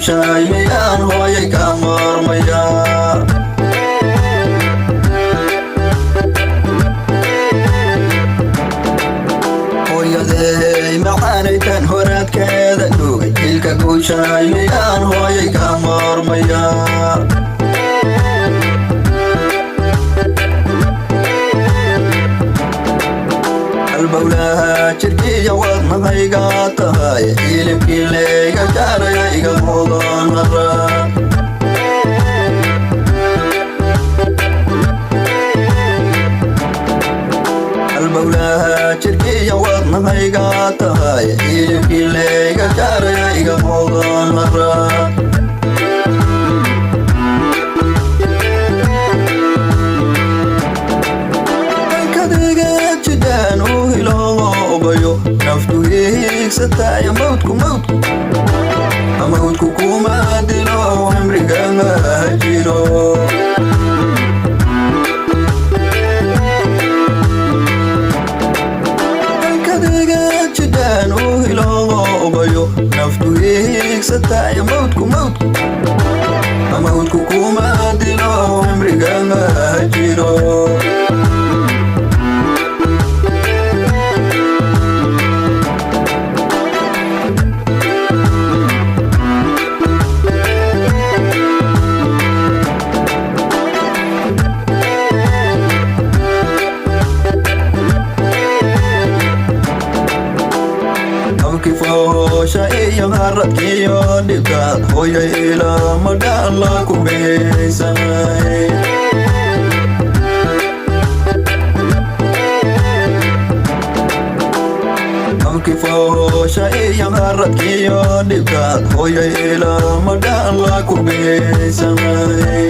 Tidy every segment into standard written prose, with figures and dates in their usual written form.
Guushaay miyaan hooyay ka maarmaya? Hooyaday macaanaytan horaadkeeda nuugay, hilka guushaay miyaan hooyay ka maarmaya? Albowlaha jirkiya wadnahayga tahay, hilibkii layga jaaraya iga mudan haraad. Albowlaha jirkiya wadnahayga tahay, hilibkii layga jaaraya iga mudan haraad. Halkadiga jidaan u hiloobayo, naftu hiigsataya, mawdku mawdku mawdku kuma dilo, cimriga jiro. Halkadiga jidaan u hiloobayo, naftu hiigsataya, mawdku mawdku mawdku kuma dilo, cimriga jiro. Habkii foosha iyo haradkiyo dhibkaad hooyay ilama dhaala ku beysanay. Habkii foosha iyo haradkiyo dhibkaad hooyay ilama dhaala ku beysanay.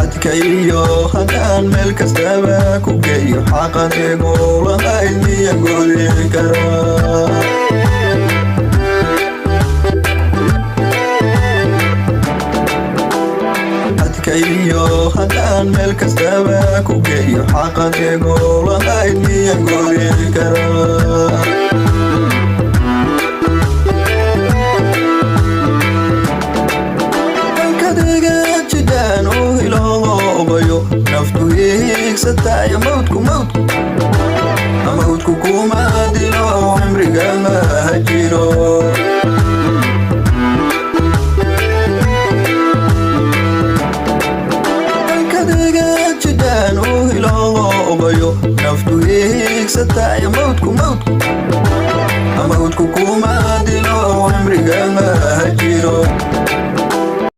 Adkayo haddaan meel kastaba ku geeyo, xaqad igulahayd miya gudi karaa? Adkayo haddaan meel kastaba ku geeyo, xaqad igulahayd miya gudi karaa? Halkadiga jidaan u hiloobayo, naftu hiigsataya, mawdku mawdku mawdku kuma dilo, cimriga jiro. Halkadiga jidaan u hiloobayo, naftu hiigsataya, mawdku mawdku mawdku kuma dilo, cimriga jiro.